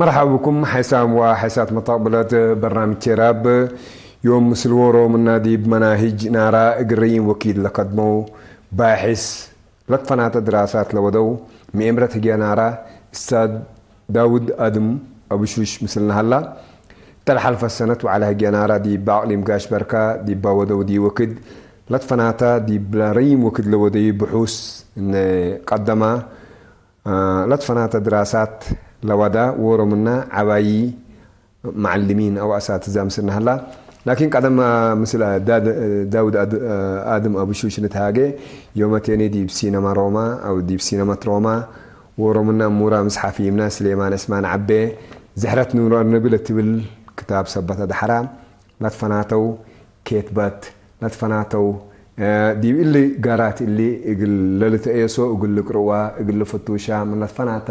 مرحبا بكم حسام وحسات مطابلة برنامج تيراب. يوم مسلورو من نادي بمناهج نارا إقريم وكيد لقدمو باحث لطفنات دراسات لودو مئمرة هجيا نارا أستاذ داود آدم أبو شوش مثلنا هلا. تلحلف السنة وعلى هجيا نارا دي باقليم قاش بركة دي باودو دي وكد لطفناتا دي بلاريم وكد لودي بحوث إن قدما ለትፈናተ ድራሳት ለወዳ ዎሮምና ዓባዪ መዓልሚን ኣው ኣሳትዛ ምስልና ሀላ። ላኪን ቀደም ምስል ዳውድ ኣድም ኣቡሹሽ ንትሃገ ዮመቴኒ ዲብ ሲነማ ሮማ ኣው ዲብ ሲነማት ሮማ ዎሮምና ሙራ ምስ ሓፊምና ስሌማን እስማን ዓቤ ዝሕረት ንኑራር ንብል እትብል ክታብ ሰበተ ዳሕራ ለትፈናተው ኬትበት ለትፈናተው ዲብ እሊ ጋራት እሊ እግል ለልትአየሶ እግል ልቅርዋ እግል ልፍቱሻ ምን ለትፈናታ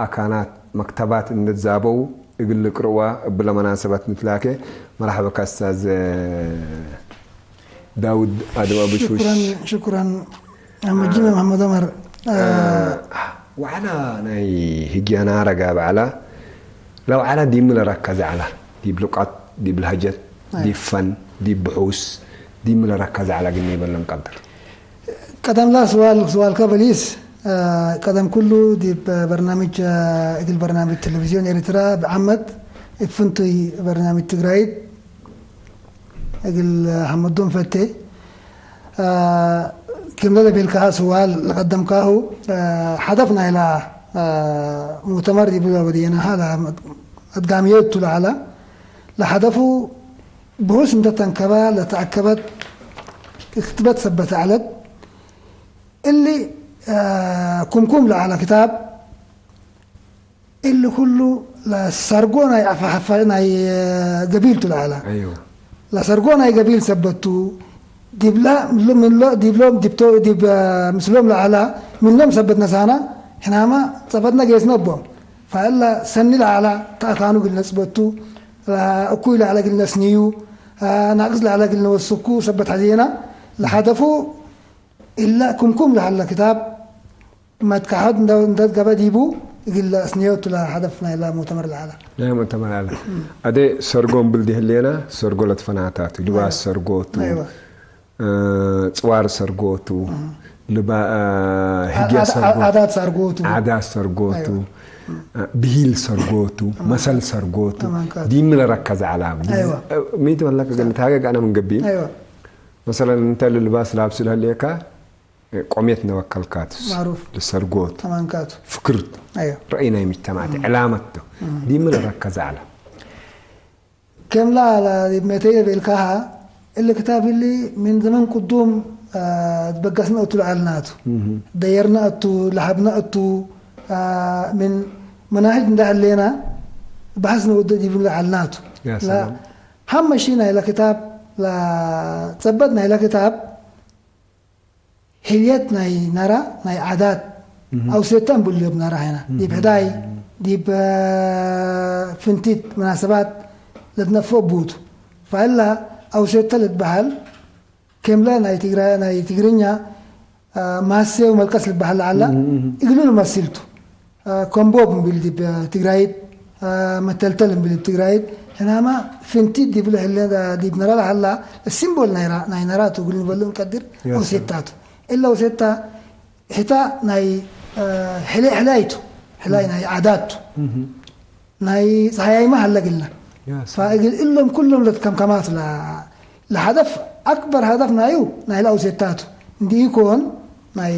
ኣካናት መክተባት እንድትዛበው እግል ልቅርዋ እብለ መናሰበት ንትላከ። መርሐበካ እስታዝ ዳውድ ኣድም ኣቡሹሽ። ሽኩረን፣ ሽኩረን። መሐመድ ጅሜ መሐመድ ዑመር። ወዓላ ናይ ህግያና ረጋ በዓላ ለውዓላ ዲም ለረከዘ ዓላ ዲብ ልቃት ዲብ ለሀጀት ዲብ ፈን ዲብ ብሑስ ዲም ለረከዘ ዓላ ግን ይበለን ቀድር። ቀደም ላ ስዋል ስዋልካ በሊስ ቀደም ኩሉ ዲብ በርናምጅ እግል በርናምጅ ቴሌቪዝዮን ኤርትራ ብዓመት እፍንቱይ በርናምጅ ትግራይት እግል ሐመዶም ፈቴ ክምለ ለቤልካሃ ስዋል ለቀደምካሁ ሐደፍ ናይላ ሙእተመር ይብሎ ወዲየናሃ ለአድጋሚዮቱ ለዓላ ለሐደፉ ብሁስ እንተ ተንከባ ለተአከበት ክትበት ሰበት አለት እሊ ኩምኩም ለዓላ ክታብ እሊ ኩሉ ለሰርጎ ናይ አፋሐፋ ናይ ገቢል ቱ ለዓላ። ለሰርጎ ናይ ገቢል ሰበቱ ዲብላ ዲብሎም ዲብቶ ዲብ ምስሎም ለዓላ ምኖም ሰበት ነሳና ሕናማ ጸፈትና ጌስነ ቦም። ፈእላ ሰኒ ለዓላ ተአካኑ ግል ነጽበቱ እኩይ ለዓላ ግል ነስንዩ ናቅስ ለዓላ ግል ነወስኩ ሰበት ሐዜና ለሐደፉ እላ ኩምኩም ለዓላ ክታብ መትካሖት እንደ ገበ ዲቡ እግል አስንዮቱ ለሀደፍ ናይላ ሙእተመር ለዓላ። ናይ ሙእተመር ለዓላ። አደ ሰርጎ እምብል ዲህሌና ሰርጎ ለትፈናታቱ ልባስ ሰርጎቱ ጽዋር ሰርጎቱ ልባ ህግያ ሰርጎቱ ዓዳት ሰርጎቱ ዓዳት ሰርጎቱ ብሂል ሰርጎቱ መሰል ሰርጎቱ ዲም ለረከዘ ዓላ ሚት መለከ ገነት ሀገግ አነ ምን ገቢም መሰለን እንተ ልልባስ ላብስ ለህሌካ ቆሜት ነበከልካትስ ማሩፍ። ልሰርጎት ተማንካቱ ፍክርት አዮ። ረአይ ናይ ምጅተማዕት ዕላመት ዶ ዲም ለረከዘ ዓላ ከምላ መተየ ቤልካሃ እሊ ክታብ እሊ ምን ዘመን ቅዱም በጋስና እቱ ለዓልናቱ ደየርና እቱ ለሓብና እቱ ምን መናህጅ እንዳሃሌና ባሕስ ንወደ ዲብሉ ለዓልናቱ ሐመሺ ናይላ ክታብ ጸበጥ ናይላ ክታብ ህልየት ናይ ናራ ናይ ዓዳት ኣውሴታ እንብልዮ ብናራ ሀይና ዲብ ሕዳይ ዲብ ፍንቲት መናሰባት ለትነፍኦ ቡቱ ፋላ ኣውሴታ ለትበሃል ከምላ ናይ ትግራ ናይ ትግርኛ ማሴው መልቀስ ልበሃል ዓላ እግሉ ንመሲልቱ ኮምቦብ ንብል ዲብ ትግራይት መተልተል ንብል ዲብ ትግራይት ሕናማ ፍንቲ ዲብሉ ሕለ ዲብ ነራ ለሃላ ሲምቦል ናይ ነራቱ እግሉ ንበሉ ንቀድር ወሴታቱ እላ ወሴታ ሕታ ናይ ሕላይ ሕላይቱ ሕላይ ናይ ዓዳቱ ናይ ፀሃያይማ ሃለግልና ፋእግል እሎም ኩሎም ለትከምከማት ለሀደፍ ኣክበር ሀደፍ ናዩ ናይ ለአውሴታቱ እንዲኢኮን ናይ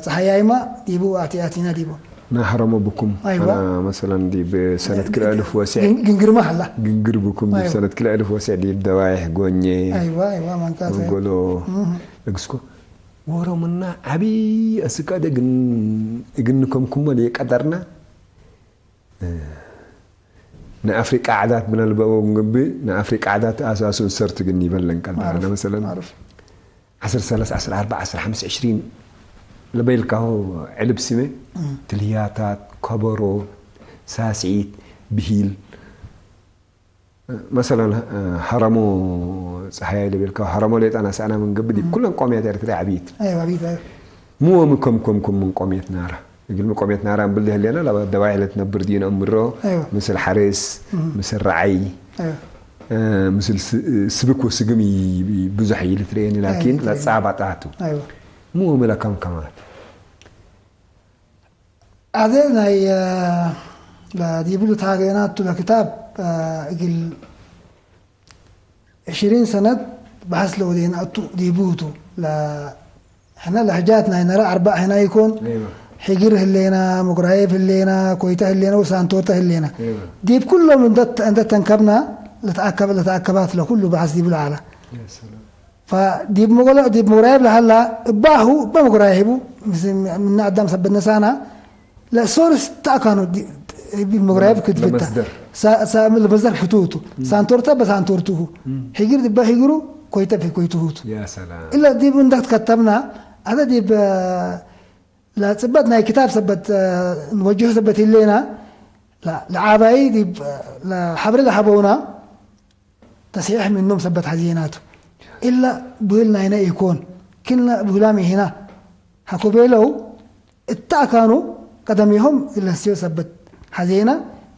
ፀሃያይማ ዲቡ ኣቲኣቲና ዲቡ ናህረሞ ብኩም ኣይዋ። ኣና መሰለን ዲብ ሰነት ክልተ ኣልፍ ወሲዕ ግን- ግንግርማ ሀላ ግንግር ብኩም ዲብ ኣይዋ። ሰነት ክልተ ኣልፍ ወሲዕ ዲብ ደባይሕ ጎኘ ኣይዋ ኣይዋ ማንካት መንጎሎ እግስኮ ወሮምና ዓብዪ እስቀደ ግን እግን ከምኩሞ የቀደርና ንኣፍሪቃ ዓዳት ብነልበቦ ግንቢ ንኣፍሪቃ ዓዳት ኣሳሱ እንሰርት ግን ይበለን ቀልባና ማሩፍ፣ መሰለን ማሩፍ። ዓሰርተ ሰለስተ ዓሰርተ ኣርባዕተ ዓሰርተ ሓሙሽተ ዕሽሪን ለበይልካሁ ዕልብ ስሜ ትልያታት ከበሮ ሳስዒት ብሂል መሰለን ሀረሞ ፀሓያ ለቤልካ ሀረሞ ሌጣና ሰኣና መንገቢ ዲብ ኩለን ቆምያት ኤርትራ ዓብይት ኣይዋ ቢት ኣይዋ ምወሚ ከም ከም ከም ምን ቆምየት ናራ እግል መቆምየት ናራ እምብል ደህሌና፣ ለባ ደባይ ለትነብር ዲዩ ነእምሮ፣ ኣይዋ። ምስል ሓሬስ፣ እም። ምስል ረዓይ፣ ኣይዋ። እ፣ ምስል ስ-፣ ስብክ ወስግም ይ-፣ ይ-፣ ብዙሕ እዩ ልትርእየኒ፣ ኣይ፣ ላኪን ልትርእየኒ። ለጻባጣቱ። ኣይዋ። ምዎ ምለከም ከማት። ኣዘ ናይ፣ እ፣ ለዲብሉ ታገናቱ ለክታብ፣ እ፣ እግል ዕሽሪን ሰነት በሐስ ለወዴና እቱ ዲቡቱ። ለ-፣ ሕና ለህጃት ናይ ነራ ኣርባዕ ሕና ይኮን። ኣይዋ። ሕጊር ህሌና፣ ሙግራየብ ህሌና፣ ኮይታ ህሌና፣ ወሳንቶርታ ህሌና። ኣይዋ። ዲብ ኩሎም እንደ፣ እንደ ተንከብና ለተኣከበ፣ ለተኣከባት ለኩሉ በሐስ ዲብሉ ዓላ። ያ ሰላም። ፈዲብ መጎለ-፣ ዲብ ሙግራየብ ለሃላ እባሁ እበ ሙግራየቡ፣ ምስ፣ ምና ኣዳም ሰበት ነሳና፣ ለሶርስ ተኣካኑ ዲ-፣ ዲብ ሙግራየብ ክትፍታ። ለመስደር። ሳ-፣ ሳ-፣ ለመስደር ክትውቱ። እም። ሳንቶርተ በሳንቶርትሁ። እም። ሂግር ድበ ሂግሩ፣ ኮይተ ብኮይትሁቱ። ያ ሰላም። እለ ዲብ እንደ ትከተብና፣ ኣተ ዲብ፣ ለጽበት ናይ ክታብ ሰበት፣ ንወጅሁ ሰበት ኢሌና፣ ለ-፣ ለዓባይ ዲብ፣ ለሐብሪ ለሐበውና፣ ተስሒሕ ምኖም ሰበት ሐዜናቱ። እላ ብህል ናይና ኢኮን፣ ክልና ብህላም ይሄና። ሐኮ ቤለው፣ እታ ኣካኑ ቀደሚሆም ለስዮ ሰበት ሐዜና፣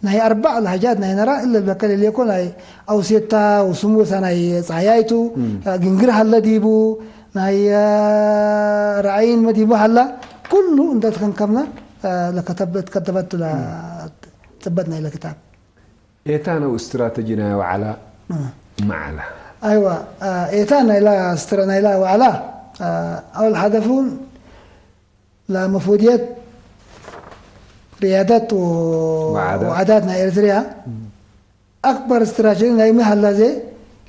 ናይ ኣርባዕ ለሃጃት ናይ ነራ እለ ለከለ ሌኮ ናይ ኣውሴታ፣ ወስሙ ወሳ ናይ ጸሃያይቱ፣ እም። ግንግር ሀለ ዲቡ፣ ናይ፣ አ፣ ረዓይን መዲቡ ሀላ፣ ኩሉ እንደ ተከንከምና፣ አ፣ ለከተብ-፣ ለትከተበቱ ለ-፣ እም። ጽበት ናይ ለክታብ። ኤታ ነው ስትራተጂ ናይ ዋዕላ እ። መዓላ። ኣይዋ፣ አ፣ ኤታ ናይላ ስትራ-፣ ናይላ ዋዕላ፣ አ፣ ኣውል ሀደፉን ለመፎድየት ርያደት ወ-፣ ወዓዳት። ወዓዳት ናይ ኤርትርያ እም። ኣክበር ስትራተጂ ናይ ምህላ ዘ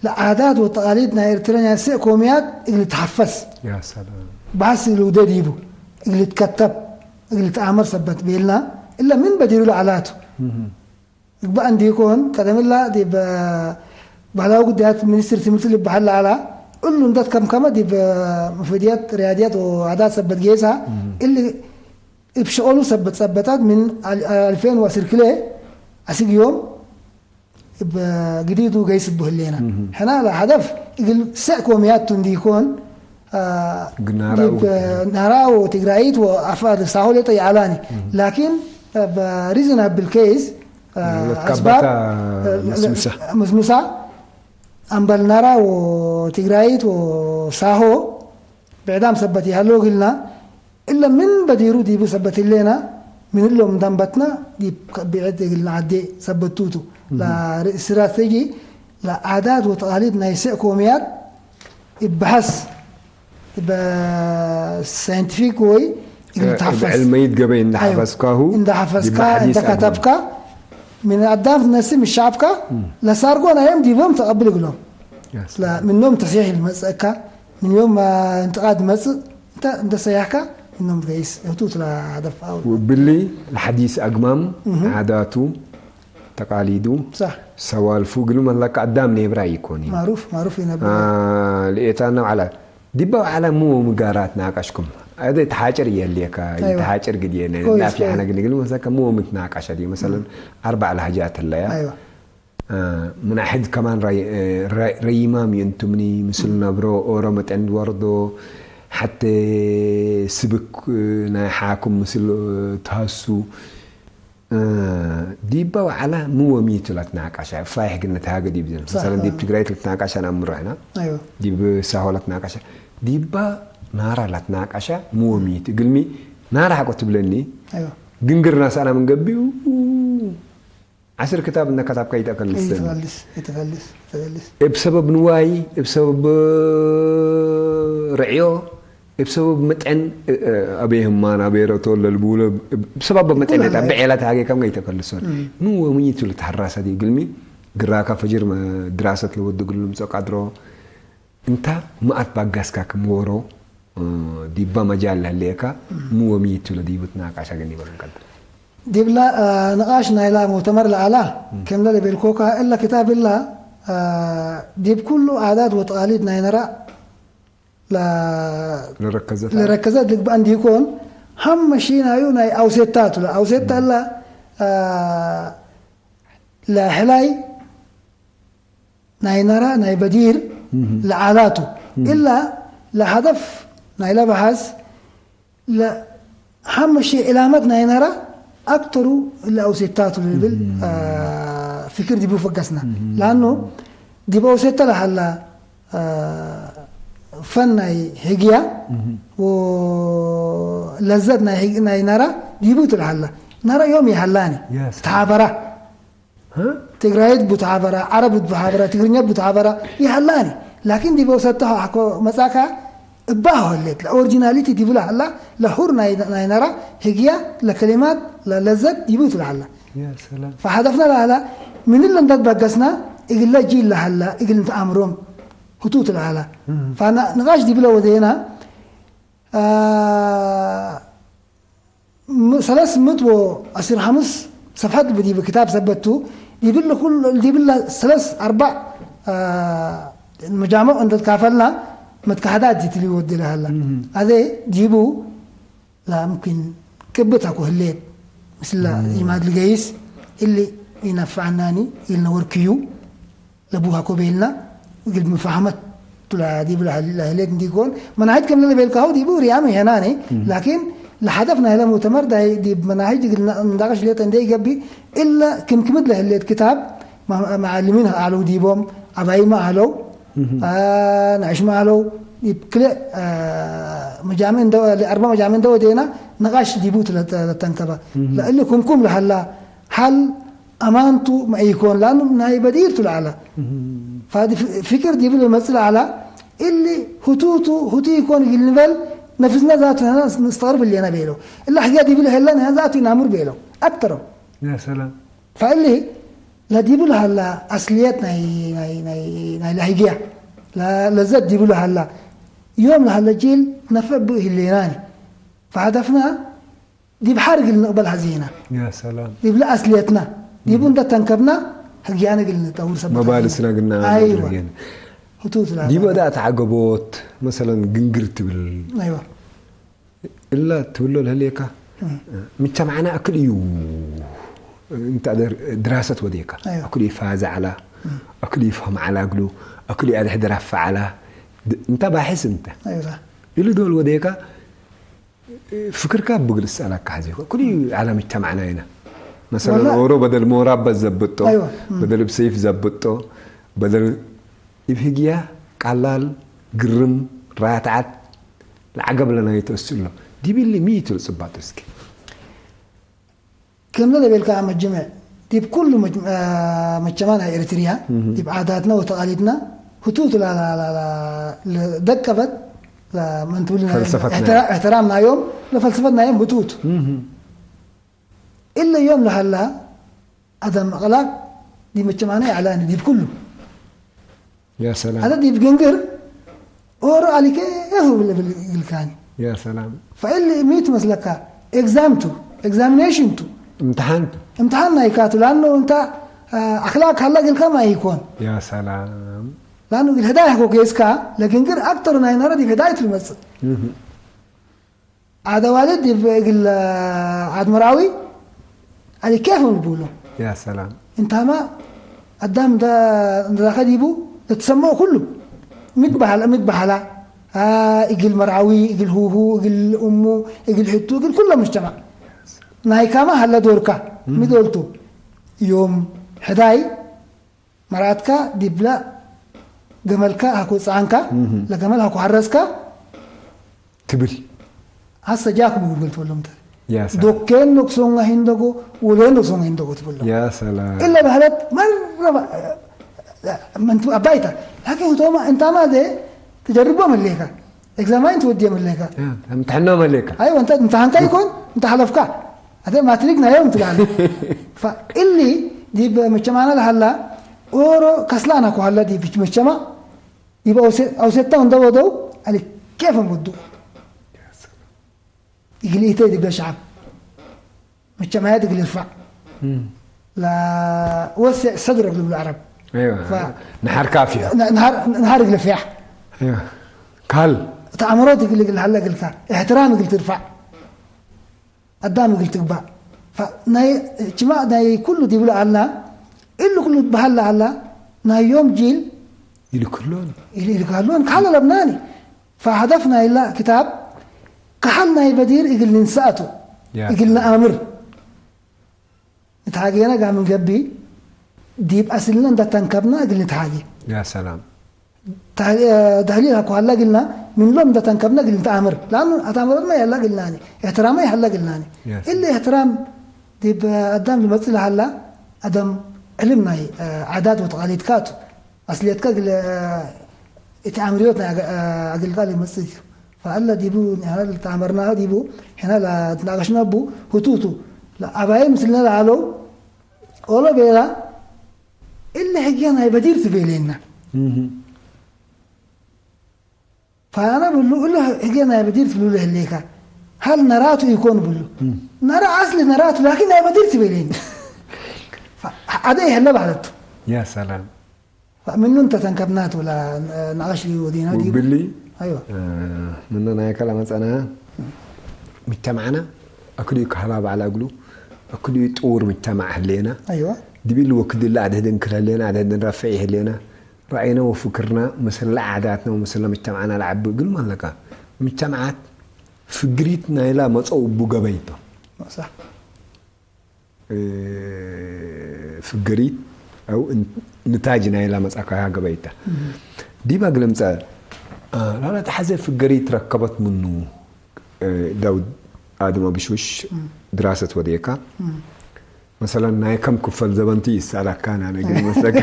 ለዓዳት ወተቃሊድ ናይ ኤርትርያ ስእ ኮሚያት እግል ትሓፈስ። ያ ሰላም። ባስ እግል ውደድ ይቡ፣ እግል ትከተብ፣ እግል ትኣመር ሰበት ቤልና፣ እለ ምን በዲሩ ለዓላቱ። እም። እግባእ እንዲኮን፣ ቀደምላ ዲብ ባህላዊ ጉዳያት ሚኒስትር ትምህርቲ ልበሃል ለዓላ፣ እሉ እንደት ከም ከመ ዲብ መፍድያት ርያድያት ወዓዳት ሰበት ጌሳ፣ እም። እሊ እብ ሸኦሉ ሰበት ጸበታት ምን ኣል-፣ ኣልፌን ወስርክለ ኣስግዮም እብ ግዲዱ ገይስ እቡ ህሌና። እም። ሕና ለሀደፍ እግል ሰእ ኮሚያቱ እንዲኮን፣ አ፣ ግናራው ዲብ ናራው ትግራይት ወአፋር ሳሆ ሌጠ ይዓላኒ። እም። ላኪን፣ አ፣ በሪዝናብል ኬዝ፣ አ፣ ለካባታ አስባብ፣ አ፣ መስምሳ። መስምሳ፣ አምበል ናራው ትግራይት ወሳሆ ብዕዳም ሰበት ይሃሎ ግልና፣ እለ ምን በዲሩ ዲቡ ሰበት ህሌና፣ ምን እሎም እንዳንበትና ዲብ ከቢዐት እግልና ዓዴ ሰበቱቱ። እም። ላ ስትራቴጂ ለዓዳት ወተቃሊድ ናይ ሰእ ኮሚያት ይበሐስ። በሳይንቲፊክ ወይ እግል እ፣ ተሐፈስ። ብዕልመይት ገበይ እንዳሐፈስካሁ፣ ኣይወ። እንዳሐፈስካ፣ ዲብ ሓዲስ እንደ ከተብካ፣ ምን ኣዳም ትነሲ፣ ምን ሻዕብካ፣ እም። ለሳርጎ ናዮም ዲቦም ተቐብል እግሎም። ያስ። ላ-፣ ምኖም ተስሒሕ ልመጸእካ፣ ምንዮም፣ አ፣ እንትቓድ መጽእ፣ እንተ፣ እንተ ሰያሕካ፣ ምኖም ትገይስ። እቱ ትላ ሀደፍ ኣው። ወብሊ ለሓዲስ ኣግማም እህ። ዓዳቱ ተቃሊዱ ሳሕ። ሰዋልፉ ግሉ መላካ ኣዳም ኔብራ ይኮኒ። ማሩፍ፣ ማሩፍ ይነብር። አ፣ ልኤታ ነው ዓላ። ዲባ ዓላ ሙ ምጋራት ናቃሽኩም። ኣደ ተሓጭር የልየካ፣ ኣይዋ። ተሓጭር ግድየነ። ኮይስ፣ ናፊ ኮይስ። ሓነ ግን ግሉ መሰካ ሙ ምትናቃሽ ኣዲ። መሰለን እም። ኣርባዕ ለሃጃት ኣለያ። ኣይዋ። አ፣ ምን ኣሕድ ከማን ረይ-፣ ረይ-፣ ረይማም ይንቱምኒ ምስል እም። ነብሮ ኦሮ መጠን ወርዶ ሓተ ስብክ ናይ ሓኩም ምስል ተሃሱ እ፣ ዲባ ወዓላ ምወሚቱ ለትናቃሻ፣ ፋይሕ ግን ነቲ ሃገ ዲብ ዘን። ሳሕ፣ መሰለን ዲብ አ። ትግራይት ለትናቃሻ ናምሮ ሕና። ኣይወ። ዲብ ሳሆ ለትናቃሻ። ዲባ ናራ ለትናቃሻ ምወሚቱ። ግልሚ ናራ ሓቆ ትብለኒ። ኣይወ። ግንግር ናሳና ምን ገቢኡ ዓስር ክታብ እነ ከታብካ ይተፈልስ። ይተፈልስ፣ ይተፈልስ፣ ይተፈልስ። እብ ሰበብ ንዋይ፣ እብ ሰበብ ርዕዮ፣ እብ ሰበብ መጠን፣ እ፣ እ፣ ኣበይ ህማን፣ ኣበይ ረቶ ለልብውለ፣ እብ ሰበብ መጠን ኩሉ ለታ፣ ኣለ። ብዔላት ሃገ ከም ገይተፈልሶን። እም። ምን ወምይቱ ልትሐራሰ ዲብ ግልሚ፣ ግራካ ፈጅር መ-፣ ድራሰት ለወዱ ግሉ ምጾ ቃድሮ፣ እንታ መኣት ባጋስካ ክምወሮ፣ እ፣ ዲባ መጃል ለህልየካ፣ እም። ምን ወምይቱ ለዲቡ ትናቃሻ ገኒበ ምንቀድር። ዲብላ፣ እ፣ ንቃሽ ናይላ ሙተመር ለኣላ፣ እም። ከምለ ለቤልኮካ፣ እለ ክታብ እላ፣ እ፣ ዲብ ኩሉ ዓዳት ወተቃሊድ ናይ ነራ፣ ለ-፣ ለረከዘት ለረከዘት ልግባእ እንዲኮን፣ ሃመ ሺናዩ ናይ ኣውሴታቱ፣ ለኣውሴታ እም። እላ፣ አ፣ ለሕላይ ናይ ነራ ናይ በዲር እም። ለዓላቱ። እም። እላ ለሀደፍ ናይ ለበሐስ ለ-፣ ሓሙሽተ ዕላማት ናይ ናራ ኣክተሩ ለኣውሴታ ትብል፣ አ፣ ፍክር ዲቡ ፈገስና። ለኣኑ ዲብ ኣውሴታ ለሃላ፣ አ፣ ፈን ናይ ህግያ ወለዘት ናይ ህግ-፣ ናይ ናራ ዲቡ ትልሃላ። ናራ ዮም ይሃላኒ። Yes. ተሓበራ። ትግራይት ቡትሃበራ፣ ዓረብ ቡትሃበራ፣ ትግርኛ ቡትሃበራ ይሃላኒ። ላኪን ዲብ ኣውሰታ ሓኮ መጻካ እባ ሆሌት፣ ለኦሪጂናሊቲ ዲብላ ሃላ፣ ለሁር ናይ፣ ናይ ነራ ህግያ፣ ለከሊማት፣ ለለዘት ዲቡ ትልሃላ። ፈሃደፍና ለሃላ፣ ምን ለ እንዳት በገስና፣ እግለ ጂ ለሃላ፣ እግል ንተኣምሮም፣ ህቱ ትልሃላ። ፋና ንቃሽ ዲብለ ወደና፣ አ፣ ም-፣ ሰለስ ምእት ወዐስር ሐሙስ ሰፍሐት ብዲብ ክታብ ሰበቱ ዲብል ኩል-፣ ዲብላ ሰለስ ኣርባዕ፣ አ፣ መጃሙዕ እንተትካፈልና መትካሕዳት ዲትሊ ወዲ ለሃላ። እህ። ኣዜ ዲቡ ላምኪን ቅብት ኣኮ ህሌት ምስላ እህ። ኢማድ ልገይስ እሊ ይነፍዓናኒ ኢልነ ወርክዩ። ለቡሃ ኮ ቤልና፣ እግል ምፋህመት ቱላ ዲብ ለህል-፣ ለህሌት እንዲኮን፣ መናሂጅ ከም ለቤልካሁ ዲቡ ሪያም ይሄናኔ፣ እም። ላኪን ለሀደፍ ናይለ ሙእተመር ዳይ ዲብ መናሂጅ እግል ና-፣ እንዳቀሽ ሌጠ እንደ ይገቢ፣ እለ ክምክምት ለህሌት ክታብ፣ ማ-፣ መዓልሚን አለው ዲቦም፣ አባይማ አለው፣ እም። አ፣ ናዕሽማ አለው፣ ዲብ ክልእ፣ አ፣ መጃሚ እንደ፣ አርባ መጃሚ እንደ ወዴና፣ ነቃሽ ዲቡ ትለ-፣ ለተንከበ። እም። ለእሊ ኩምኩም ለሀላ፣ ሀል አማንቱ መኢኮን፣ ላኑ ናይ በዲር ቱ ለዓላ። እም። ፋዲ ፍ-፣ ፍቅር ዲብል መጽእ ለዓላ፣ እሊ ሁቱቱ፣ ሁቱ ይኮን ይግል ንበል፣ ነፍስና ዛቱ ነና ንስተቅርብ እሌና ቤሎ። እላ ሕጊያ ዲብል ሄላ ነና ዛቱ ይናምር ቤሎ። አክተሮ። ያ ሰላም። ፈእሊ ለዲብል ሀላ አስልየት ናይ፣ ናይ፣ ናይ፣ ናይ ለህጊያ። ለ-፣ ለዘት ዲብል ሀላ። ዮም ለሀለ ጂል ነፈ ብእ ህሌናኒ። ፈሀደፍና ዲብ ሓር እግል ንቕበል ሐዜና። ያ ሰላም። ዲብለ አስልየትና። ዲቡ እንደ ተንከብና ህግያነ እግል ንጠውር ሰበት መባልስና ግና ኣይዋ። መድረግን። ህቱ ትላ ዲቦ ዳ ተዓገቦት፣ መሰለን ግንግር ትብል። ኣይዋ። እላ ትብሎ ለህልየካ፣ እም። ምቻ መዓና እክል እዩ። እንታ ደር-፣ ድራሰት ወዴካ። ኣይዋ። እክል እዩ ፋዛ ዓላ፣ እም። እክል እዩ ፈህም ዓላ እግሉ፣ እክል እዩ ኣድሕድር ኣፋ ዓላ። ድ-፣ እንታ ባሕስ እንተ። ኣይዋ። ኢሉ ዶል ወዴካ፣ ፍክርካ ብግልጽ ኣላካ ሐዚ እኮ ኩሉ ዓለም ይተማዕና ኢና። መሰለን ወላ ኦሮ በደል ሞራበት ዘብጦ፣ ኣይዋ፣ እም። በደል ብሰይፍ ዘብጦ፣ በደል ኢብ ህግያ ቃላል ግርም ራትዓት ለዓገብ ለናይ ተስሎ። ዲቢሊ ሚ ትብል ጽባጥ እስኪ። ከምዚ ለቤልካ መጅምዕ፣ ዲብ ኩሉ መጅ-፣ አ፣ መቸማ ናይ ኤሪትሪያ፣ እህ። ዲብ ዓዳትና ወተቃሊድና፣ ህቱት ላ፣ ላ፣ ላ፣ ላ፣ ለደቀበት፣ ላ፣ መን ትብል ናይ ፈልሰፈት ናይ እሕትራ-፣ እሕትራም ናዮም፣ ለፈልሰፈት ናዮም ህቱት። እህ። እለ ዮም ለሃላ፣ አዳም አኽላቅ፣ ዲብ መቸማና ያዕላኒ፣ ዲብ ኩሉ። ያ ሰላም። አተ ዲብ ግንግር ኦሮ አሊከ የሁ ብለ ብል ግልካኒ። ያ ሰላም። ፈእል ሚት መስለካ ኤግዛም ቱ፣ ኤግዛሚኔሽን ቱ። እምትሓን ቱ። እምትሓን ናይካ ቱ፣ ላኖ እንታ፣ አ፣ አኽላቅ ካላ ግልካ ማይኮን። ያ ሰላም። ላኖ ግል ህዳይ ሆ ጌስካ ለግንግር አክተሩ ናይ ነረ ዲብ ህዳይ ትልመጽእ። እህ። ዓደ ዋልድ እግል ዓድ መርዓዊ፣ አሊ ኬፍ ንብሎ። ያ ሰላም። እንታማ አዳም እንዳ-፣ እንዳኸድ ይቡ፣ እትሰምዖ ኩሉ። ምትበሃላ፣ ምትበሃላ፣ አ፣ እግል መርዓዊ፣ እግል ሁሁ፣ እግል እሙ፣ እግል ሕቱ፣ እግል ኩሎ ምጅተማዕ። ናይ ካማ ሃለ ዶርካ፣ እም። ምዶልቱ። ዮም ሕዳይ፣ መርዓትካ ዲብላ ገመልካ ሃኩ ጸዓንካ፣ እህ። ለገመል ሃኩ ሐረስካ ትብል። ሐሰ ጃኩም ይብል ትበሎም ተ። ያ ሰላም። ዶኬን ኖክሶንጋ ሂንደጎ፣ ውሌን ኖክሶንጋ ሂንደጎ ትበሎም። ያ ሰላም። እለ ባህለት መረባ፣ መንቱ አባይታ። ላኪን ቶማ እንታማ ዘ ትጀርቦ መሌካ። ኤግዛማይን ትወድየ መሌካ። ያ፣ እምትሕኖ መሌካ። አይ፣ ወንተ እምትሓንካ ይኮን፣ እንተ ሐለፍካ። አተ ማትሪክ ናዮም ትላል። ፈ-፣ እሊ ዲብ መቸማና ለሃላ፣ ኦሮ ከስላና ኮ ሃላ ዲብ መቸማ፣ ዲብ አውሴ-፣ አውሴታ እንደ ወደው፣ አሊ ኬፈን ወዱ። ይግል ኢተ ዲብ ሸዓብ። መቸማያት እግል ይርፋዕ። እም። ላ ወስዕ ሰድረክ ልብሉ ዓረብ። አይዋ። ፈ-፣ ነሓር ካፍያ። ነ-፣ ነሓር፣ ነሓር እግል ፍያሕ። አይዋ። ካል። እቲ አእምሮ እግል፣ እግል ሃለ እግልካ። እሕትራም እግል ትርፋዕ። አዳም እግል ትግባእ። ፈ-፣ ናይ፣ ችማ ናይ ኩሉ ዲብሉ አልና፣ እሉ ኩሉ በሃላ አላ፣ ናይ ዮም ጂል ኢሉ ክሎን። ኢሉ፣ ኢሉ ክሃሎን፣ ካለ ለብናኒ። ፈሀደፍ ናይላ ክታብ፣ ሓል ናይ በዲር እግል ንንሳእቱ፣ እግል ንኣምር። ንትሓጌና ጋር ምንገቢ ዲብ ኣስልና እንዳተንከብና እግል ንትሓጌ። ያ ሰላም። ተህሊል ሃኮ ሃላ ግልና ምን ሎም እንዳተንከብና እግል ንትኣምር። ለኣኑ ኣታምረትና ያላ ግልናኒ፣ እሕትራማ ይሃላ ግልናኒ። እሊ እሕትራም ዲብ ኣዳም ልመጽእ ለሃላ ኣዳም ዕልም ናይ ዓዳት ወተቓሊድካቱ። ኣስልየትካ እግል እቲ ኣምርዮት ናይ ኣገልጋል ይመጽእ እዩ። ፈኣላ ዲቡ ንሕና ልተኣመርና ዲቡ ሕና ልትናቀሽና ቡ ህቱ ህቱ ኣባይ ምስልና ለሃለው ኦሎ ቤላ እለ ሕጊያ ናይ በዲር ትቤሌና። ፈኣና ብሉ እለ ሕጊያ ናይ በዲር ትብሉ ለህሌካ ሃል ነራቱ ይኮን ብሉ። ነራ ኣስሊ ነራቱ ላኪን ናይ በዲር ትቤሌና። ኣደ ይህለ ባህለቱ። ያ ሰላም። ምኑ እንተተንከብና ትብላ ንኣሽ ወዲና ዲቡ ውብሊ ኣይዋ ምኖ ናይ ከላ መፀና ምተማዕና ኣክዲኡ ካህላ ባዕላ እግሉ ኣክዲኡ ጥውር ምተማዕ ህሌና ኣይዋ ድቢል ወክድላ ኣድህድን ክልህሌና ኣድህድን ረፍዕ ይህሌና ራእይና ወፍክርና ምስላ ዓዳትና ምስላ ምተማዕና ለዓቢ እግል ማለካ ምተማዓት ፍግሪት ናይላ መፀው እቡ ገበይቶ صح ፍገሪት ኣው ንታጅ ናይላ መጻካያ ገበይታ ዲባ ግለምጸ ላላ ተሓዘ ፍገሪት ረከበት ምኑ ዳውድ ኣድም ኣብሽውሽ ድራሰት ወደየካ መሰለን ናይ ከም ክፈል ዘበንቲ ይሳላካ ናነ ግን መስለካ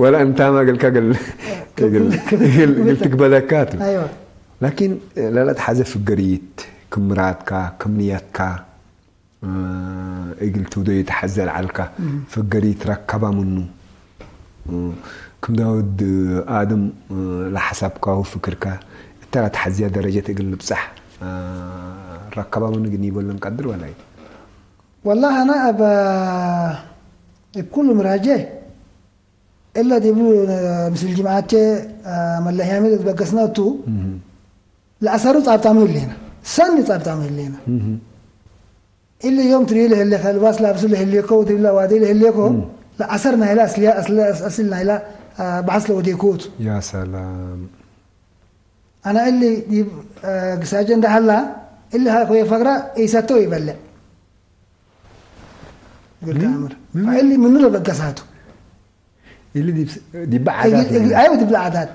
ወላ እንታማ ገልካ ግል ትግበለካ ላኪን ላላ ተሓዘ ፍገሪት ክምራትካ ክምንያትካ እግል ትውደዩ ተሓዘ ለዓልካ ፍገሪ ትረከባ ምኑ ክም ዳውድ ኣድም ለሓሳብካሁ ፍክርካ እተራ ተሓዝያ ደረጀት እግል ንብጻሕ ረከባ ምኑ ግን ይበለን ቀድር ወላይ والله أنا أبا كل مراجع إلا ديبو مثل جماعتي ملا هيامي بقسنا تو ለኣሰሩ ጻብጣሙ ይሌና ሰኒ ጻብጣሙ ይሌና ኢሊ ዮም ትሪኢ ለህሌካ ልባስ ላብሱ ለህሌኮ ድብላ ዋዲ ለህሌኮ ለኣሰር ናይላ ኣስልያ ኣስል ናይላ ባሕስ ለወዴኮቱ ያ ሰላም ኣና እሊ ዲብ ግሳጀ እንዳሃላ እሊ ሃኮየ ፈግራ ኢሰቶ ይበልዕ ግልካ ኣምር እሊ ምኑ ለበገሳቱ ኢሊ ዲብ ዓዳት ኣይወ ድብላ ዓዳት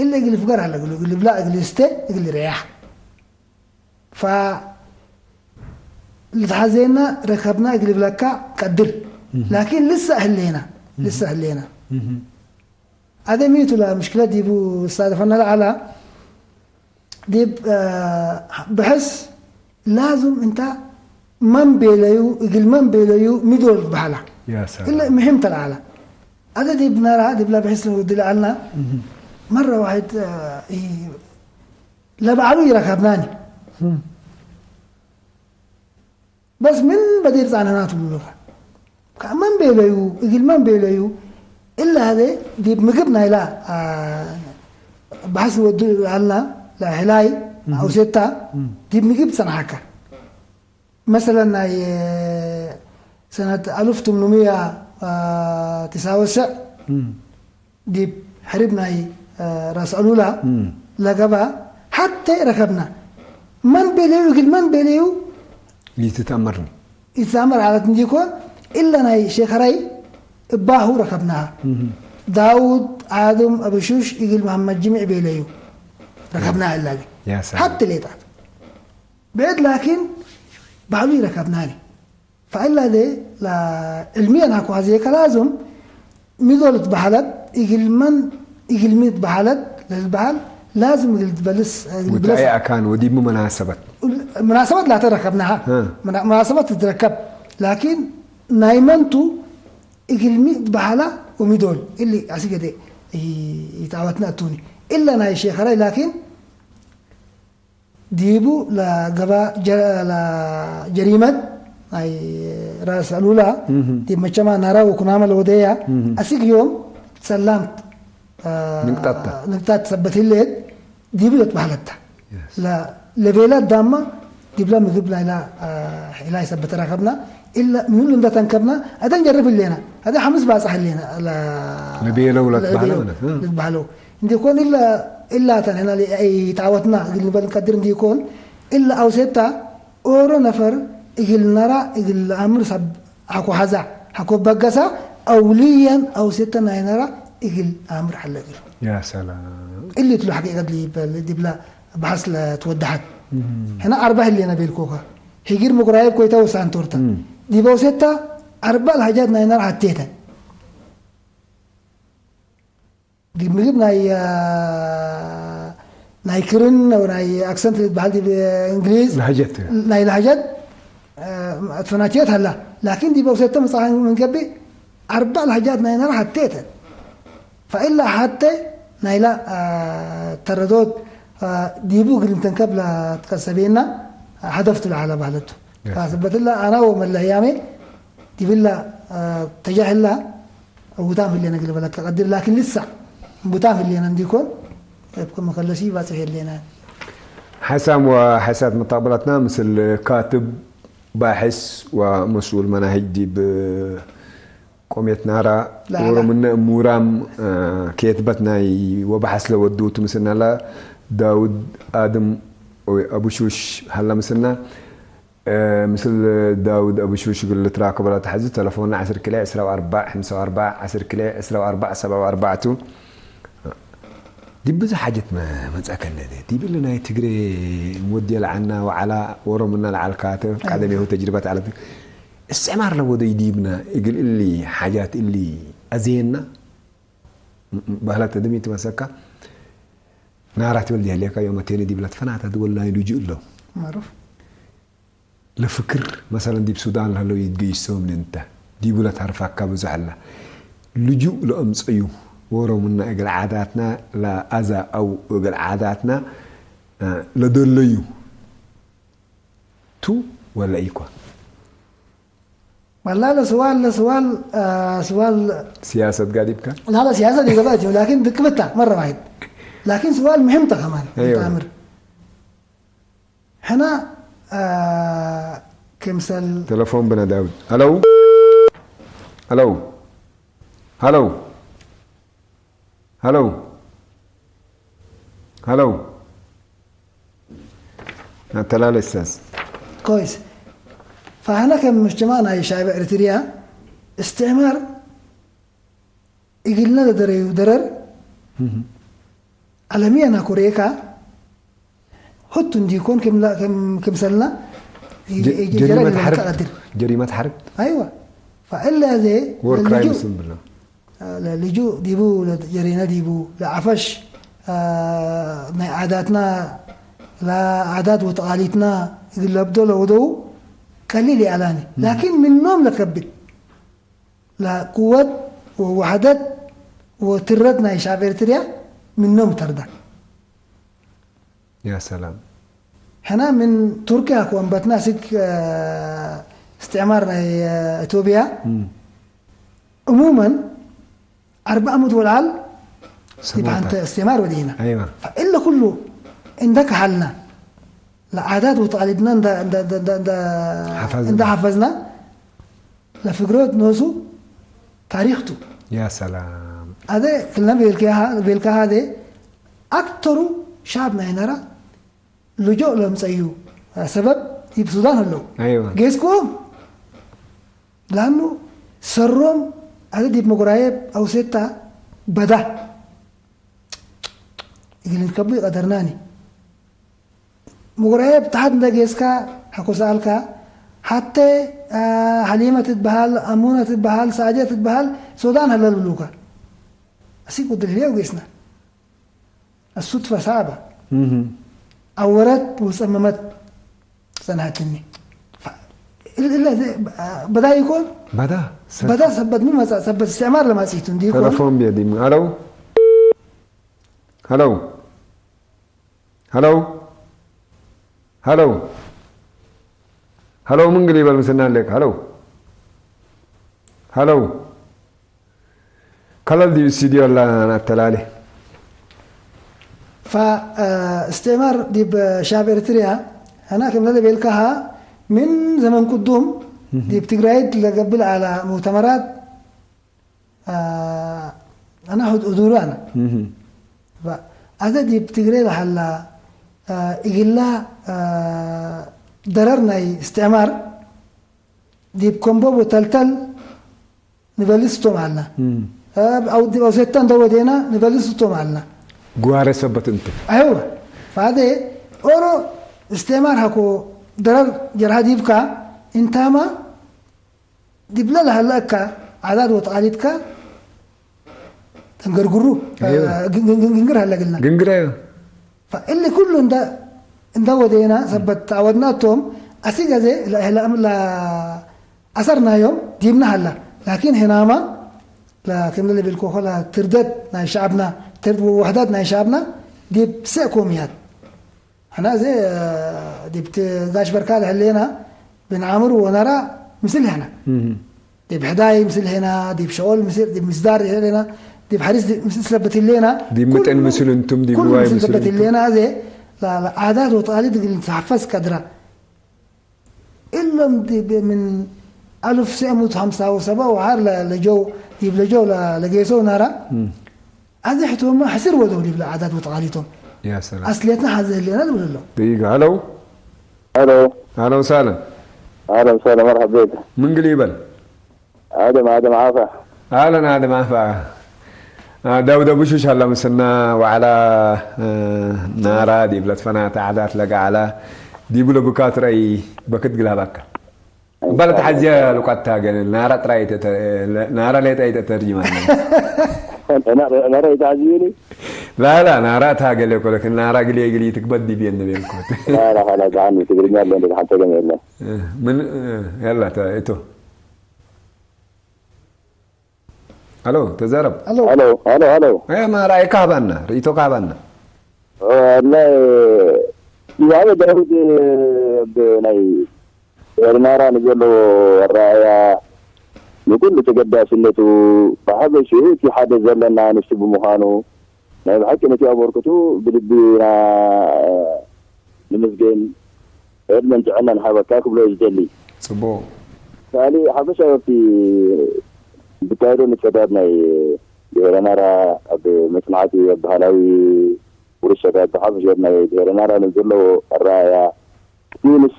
እለ እግል ፍገር ሃለ እግል እግል ብላ እግል ስተ እግል ርያሕ ፋ ልትሓዘየና ረከብና እግል ብለካ ቀድር ላኪን ልሳ ህሌና ልሳ ህሌና ኣደ ሚቱ ላ ምሽክለት ዲቡ ሳደፈና ለዓላ ዲብ ብሕስ ላዙም እንታ መን ቤለዩ እግል መን ቤለዩ ሚዶል በሃላ ያ እለ ሰላም ምሕም ተለዓላ ኣደ ዲብ ናራ ዲብላ ብሕስ ውድል ኣልና መረ ዋሕድ ለባዕሉ ይረከብናኒ በስ ምን በዲር ጻነና ትብሉካ ካብ መን ቤለዩ እግል መን ቤለዩ እላ ሀደ ዲብ ምግብ ናይላ ባሕስ ወዱ ኣልና ላህላይ ኣውሴታ ዲብ ምግብ ጸንሓካ መሰለን ናይ ሰነት ኣሉፍ ትምኑምያ ትሳወስዕ ዲብ ሕርብ ናይ ራስ ኣሉላ ለገባ ሓተ ረከብና መን ቤለዩ እግል መን ቤለዩ ይትተኣመርኒ ይትዛመር ዓለት እንዲኮን እለ ናይ ሼኸራይ እባሁ ረከብናሃ ዳውድ ኣድም ኣብሹሽ እግል መሐመድ ጅሚዕ ቤለዩ ረከብናሃ እላ ግን ያ ሰላም ሓቲ ሌጣት ብዕድ ላኪን ባዕሉ ይረከብናኒ ፈእላ ደ ዕልሚየን ሃኮ ሀዘየ ከላዞም ሚዶል ትበሃለት እግልመን እግልሚ ትበሃለት ለልበሃል ላዝም እግል ትበልስ እግል ብለስ متأيئة كان ودي مو مناسبة مناسبة لا تركبناها ها. مناسبة تتركب لكن نايمنتو እግልሚ ትበሃላ ወሚዶል እሊ ኣስገደ ይታወትና እቱኒ እላ ናይ ሼኸራይ ላኪን ዲቡ ለገባ ጀሪመት ናይ ራስ ኣሉላ ዲብ መቸማ ናራ ወኩናማ ለወደያ ኣሲግ ዮም ጸላምት ንቅጣታ። ንቅጣት ሰበት ህሌት ዲቡ ለትባህለታ ለቤላ ዳማ ዲብላ ምግብ ናይላ ሒላይ ሰበት ረከብና إلا من اللي ده تنكبنا، هذا نجرب لنا، هذا حمس باصح لنا، لا، ንቤለው لا ለትበሃለ ቤለው ማለት፣ እ። ለትበሃለው። እንዲኮን إلا، إلا ተን هنا اللي أي تعوتنا، قل نبل نقدر እንዲኮን، إلا أو ستة، ኦሮ ነፈር እግል ነራ እግል ኣምር ሰብ ሃኮ ሃዛ፣ ሃኮ በገሳ፣ ኣውልየን ኣው ሴተ ናይ ነራ እግል ኣምር ሓለ እግል። ያ ሰላም። እሊ ትሉ ሓቂ ቀድሊ ይበል ዲብላ ብሓስ ለትወድሓት። ሕና ኣርባ ህሌና ቤልኮካ። ሂጊር ምጉራየብ ኮይታ ወሳንቶርታ። ዲበው ሴታ ኣርባ ልሃጃት ናይ ነራ ሃቴተ። ዲብ ምግብ ናይ፣ አ፣ ናይ ክርን ወይ ናይ ኣክሰንት ዝበሃል ዲብ እንግሊዝ፣ ለሃጀት። ናይ ለሃጀት፣ አ፣ ኣትፈናችየት ሃላ። ላኪን ዲብ ኣውሰተ መጽሓ ምን ገቢ ኣርባ ለሃጃት ናይ ነራ ሓቴተ። ፈኢላ ሓቴ ናይላ፣ አ፣ ተረዶት፣ አ፣ ዲቡ ግልንተንከብ ለትቀሰቤና ሃደፍቱ ለዓላ ባህለቱ። ያ። ፈስበትላ ኣና ወመለህያሜ ዲብላ፣ አ፣ ተጃህላ እውታም ህሌና ግለ በለካ ቀድር፣ ላኪን ልሳ እምቡታም ህሌና እንዲኮን፣ እብ ከመ ከለሲ ባጽሕ የሌና። ሓሳም ወሓሳት መታቅበላትና ምስል ካትብ ባሕስ ወመስኡል መናህጅ ዲብ ቆሜት ናራ ለዓላ። ወሮምነ እሙራም፣ አ፣ ኬትበት ናይ ወባሕስ ለወዱ ትምስልናላ ዳውድ ኣድም ወይ ኣቡሹሽ ሃላ ምስልና። እ፣ ምስል ዳውድ ኣቡሹሽ እግል ልትራከበላ ተሐዚ ተለፎንና ዓሰርተ ክልተ ዕስራ ወኣርባዕ ሓምሳ ወኣርባዕ ዓሰርተ ክልተ ዕስራ ወኣርባዕ ሰብዓ ወኣርባዕቱ። ዲብ ብዙሕ ሓጀት መ-፣ መጻከነ ዲብል ናይ ትግሬ ምወድየ ለዓና ወዓላ ወሮምና ለዓልካተ ቀደሜሁ ተጅርበት ዓለት እስትዕማር ለወደይ ዲብና እግል እሊ ሓጃት እሊ ኣዘየና ም-፣ ም-፣ ባህላት ተድሚ ትመሰካ ናራት ወልድ ያለካ ዮም ኣቴኒ ዲብላ ትፈናታ ድወል ናይ ልጁ እሎ። ማሩፍ። ለፍክር መሰለን ዲብ ሱዳን ለሀለው ይትገይሶም ንንተ ዲቡ ለተርፋካ ብዙሕ ኣላ። ልጁእ ለአምጸዩ ወሮምና እግል ዓዳትና ለአዛ አው እግል ዓዳትና፣ እ፣ ለደለዩ ቱ ወለ ኢኮን? ወላ ለስዋል፣ ለስዋል፣ እ፣ ስዋል ሲያሰት ጋዲብካ? ላላ ሲያሰት ይገባችሁ፣ ላኪን ድክብታ መረ ዋሂድ። ላኪን ስዋል ሙሂምታ ከማን፣ አይዋ። ታምር። ሕና፣ አ፣ ክምሰል ተለፎን ብነ ዳውድ። ሃለው? ሃለው? ሃለው? ሃለው? ሃለው? ናተላለ እስታዝ። كويس. فاحنا كمجتمع ናይ ሻዕብ ኤርትርያ እስትዕማር እግልና ዘደረዩ ደረር እህ። ዓለምያ ናኮሬካ ሁቱ እንዲኮን ክምላ-፣ ክም-፣ ክምሰልና ጀ-፣ ጀ-፣ ጀሪመት ጀረሪ ሓርብ፣ ቀድር። ጀሪመት ሓርብ። ኣይዋ። ፈእለ ዘ ወር ለልጁ፣ ክራይምስ እንብሎ። ለልጁ ዲቡ፣ ለጀሪነ ዲቡ፣ ለዓፈሽ፣ አ፣ ናይ ዓዳትና፣ ለዓዳት ወተቓሊትና እግል ለብዶ ለወደው ቀሊል ይኣላኒ። እም። ላኪን ምኖም ለከብድ። ለቁወት ወዋሕደት ወትረት ናይ ሻዕብ ኤርትርያ ምኖም ተርዳ። ያ ሰላም። ሕና ምን ቱርክያ ክወንበትና ስግ፣ አ፣ እስትዕማር ናይ፣ አ፣ ኢትዮጵያ እም። ዕሙመን ኣርባ ዓመት ወልዓል ሰማታ። ይብሓንተ እስትዕማር ወዲና። ኣይዋ። እለ ኩሉ እንደ ከሃልና ለዓዳት ወተቓሊድና እንደ፣ እንደ፣ እንደ፣ እንደ፣ እንደ ሓፋዝና። እንደ ሓፈዝና ለፍግሮት ኖሱ ታሪኽቱ። ያ ሰላም። ኣደ ክልና ቤልካ፣ ቤልካ ሃደ ኣክተሩ ሻብ ናይ ነራ ልጆ ለምጸዩ ሰበብ ይብ ሱዳን ኣለዉ። ኣይዋ። ጌስኩም ላኑ ሰሮም ኣደ ዲብ መጉራየብ ኣውሴታ በዳ ይግልን ከቡ ይቀደርናኒ። ምጉራየ ብታሕት እንደ ጌስካ ሓኮ ሰኣልካ፣ ሓተ፣ አ፣ ሓሊመ ትትበሃል፣ ኣሙነ ትትበሃል፣ ሳዕድየ ትትበሃል፣ ሱዳን ሃለል ብሉካ። ኣሲ ቁድር ህየው ጌስና። ኣሱትፈ ሳዕባ። እህ። ኣወረት ወጸመመት ጸንሃትኒ። እል-፣ እለ ዘ-፣ በዳ ይኮን? በዳ። በዳ ሰበት ምን መጻ-፣ ሰበት እስትዕማር ለማጽኢቱ እንዲ ይኮን? ተለፎን ቢየ ዲም። ሃለው? ሃለው? ሃለው? ሃለው? ሃለው? ምን ግል ይበል ምስልና ኣለክ? ሃለው? ሃለው? ከለል ዲብ ስቱዲዮ ኣላ ናተላሊ። ፋ፣ አ፣ እስትዕማር ዲብ ሻብ ኤርትርያ፣ ኣና ከም ለለ ቤልካሃ፣ ምን ዘመን ቅዱም ዲብ ትግራይት ለገብእ ለኣላ ሙእተመራት፣ አ፣ ኣና ሁድ-፣ ሁዱሩ ኣና። እህ። ባ-፣ ኣዘ ዲብ ትግሬ ለሃላ፣ አ፣ እግላ፣ አ፣ ደረር ናይ እስትዕማር ዲብ ኮምቦ ወተልተል ንበልስ እቶም ኣልና። እም። ኣብ፣ ኣብ፣ ኣብ ሴታ እንተ ወዴና ንበልስ እቶም ኣልና። ጉዋረ ሰበት እንቱ። ኣይወ፣ ፋደ ኦሮ እስትዕማር ሃኮ ደረር ጀርሃ ዲብካ እንታማ ዲብለ ለሃለእካ ዓዳት ወተቓሊድካ ተንገርግሩ፣ ኣይወ። ግ-፣ ግ-፣ ግ-፣ ግንግር ሃለግልና። ግንግር ኣይወ። ፋ-፣ እሊ ኩሉ እንደ፣ እንደ ወዴና ሰበት ተዓወድና እቶም ኣሲ ገዜ ለ-፣ ለ-፣ ለ-፣ ኣሰርናዮም ዲብና ሃላ። ላኪን ሄናማ ለ-፣ ከም ልብልኮ ኸላ ትርደት ናይ ሸዓብና፣ ትርድ ወሕደት ናይ ሸዓብና ዲብ ስዕ ኮምያት። ሕና እዚ ዲብ ት-፣ ጋሽ በርካ ለህሌና ብንዓምር ወነራ ምስል ሄና። እህ። ዲብ ሕዳይ ምስል ሄና፣ ዲብ ሸኦል ምስል፣ ዲብ ምስዳር ሄና፣ ዲብ ሓዲስ ዲብ ምስል ስለበት ሌና፣ ዲብ ምጥን ኩሉ፣ ምስል እንቱም፣ ዲብ ኩሉ ንዋይ ምስል ምስል ስለበት እንቱም። ሌና፣ እዚ ላ-፣ ላ-፣ ዓዳት ወተቓሊድ ግን ተሓፈዝ ከድራ። እሎም ዲብ ምን ኣልፍ ትስዕ ሚእቲ ሓምሳ ወሰባ ወሓር ለ-፣ ለጀው፣ ዲብ ለጀው ለ-፣ ለጌሰው ናራ። እም። ኣዚ ሕቶማ ሕስር ወደው ዲብ ለዓዳት ወተቓሊቶም። ያ ሰላም። ኣስሌትና ሓዚ ህሌና ዝብል ኣሎ። ደቂቃ። ሃሎ። ሃሎ። ሃሎ፣ ሳለም። ኣህለን ሰላም፣ መርሐባ ቤት። ምንግል ይበል? ኣደም፣ ኣደም ዓፋ። ኣህለን ኣደም ዓፋ። አ፣ ዳውድ ኣቡሹሽ ኣላ ምስና ዋዕላ፣ እ፣ ናራ ዲብ ለትፈናተ ዓዳት ለጋዓላ ዲቡ ለቡካ ትረይ በክት ግልሃባካ። እባለ ተሓዝያ ልቋታ ገለ ናራ ጥራይ ተተ-፣ ናራ ሌጣ ይተተርጅማና። ናራ፣ ናራ ይተሓዝዩኒ? ላ፣ ላ፣ ናራ እታ ገለ ኮለክ ናራ ግሌ ግሊ ትግበድ ዲብየን ንቤልኩት። ላ፣ ላ፣ ላ፣ ብዓኒ ትግርኛ ኣሎ እንደ ሓንተ ገመ የለን። እ፣ ምን፣ እ፣ ያላ፣ ተ-፣ እቶ። ኣሎ፣ ተዛረብ። ኣሎ። ኣሎ፣ ኣሎ፣ ኣሎ። እ፣ ማ ራእይካ ሃባና፣ ርእይቶካ ሃባና። ኦ፣ ኣለ፣ ብዛዕባ ዳዊት፣ ብ-፣ ናይ ኤርናራ ንዘለዎ ኣረኣእያ፣ ንኩሉ ተገዳስነቱ፣ ብሓፈሽኡ እቲ ሓደ ዘለና ንሱ ብምዃኑ፣ ናይ ብሓቂ ነቲ ኣበርክቱ ብልቢ ኢና ንምስገን፣ ዕድመን ጥዕናን ሃበካ ክብሎ እየ ዝደሊ። ጽቡቕ። ካልእ ሓፈሻዊ ኣብቲ ዝካየዶ ንጥፈታት ናይ ብሄረ ናራ ኣብ መጽናዕቲ፣ ኣብ ባህላዊ ውርሻታት፣ ብሓፈሻ ኣብ ናይ ብሄረ ናራ ንዘለዎ ኣረኣእያ፣ እቲ ንሱ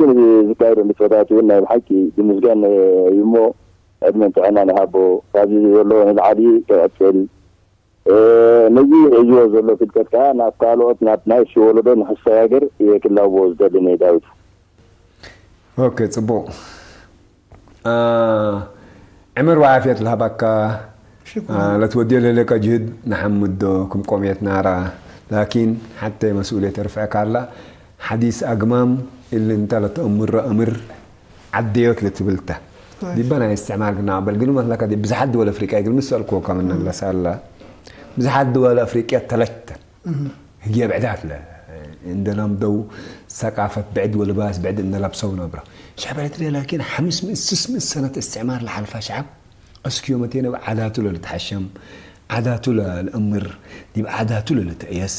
ዝካየዶ ንጥፈታት እውን ናይ ብሓቂ ዝምስገን እዩ እሞ፣ ዕድመን ጥዕናን ይሃቦ። ካብዚ ዘሎ ንላዕሊ ክቕጽል፣ እ፣ ነዚ ሒዝዎ ዘሎ ፍልጠት ከኣ ናብ ካልኦት፣ ናብ ናይ እሱ ወለዶ ንኽሰጋገር እየ ክላቦ ዝደሊ ነይ ዳዊት። ኦኬ፣ ጽቡቕ። አ፣ ዕምር ወዓፍየት ልሃባካ። ሽኩር። አ፣ ለትወድዮ ለለካ ጅህድ ንሓምዶ ክም ቆምየት ናራ። ላኪን ሓተ መስኡልየት ተርፍዐካ ኣላ። ሓዲስ ኣግማም እሊ እንተ ለተእምሮ እምር ዓደዮት ለትብልታ። ራይት። ዲባ ናይ እስትዕማር ግና ኣበል ግልመት ለካ ዲ ብዙሓት ድወል ኣፍሪቃ ይግል ምስ ሰልክዎ ከም እም። እነለሳ ኣላ። ብዙሓት ድወል ኣፍሪቃ ተለችተን። እም። ህግየ ብዕዳት ለ-፣ እንደናም ደው ሰቃፈት ብዕድ ወልባስ ብዕድ እንደለብሰው ነብረ። ሸዕብ ኤርትርያ ላኪን ሓምስ ሚእት ስስ ሚእት ሰነት እስትዕማር ለሓልፋ ሸዓብ ኣስክዮ መቴነ ዓዳቱ ለልትሓሸም፣ ዓዳቱ ለልእምር፣ ዲብ ዓዳቱ ለልትእየስ።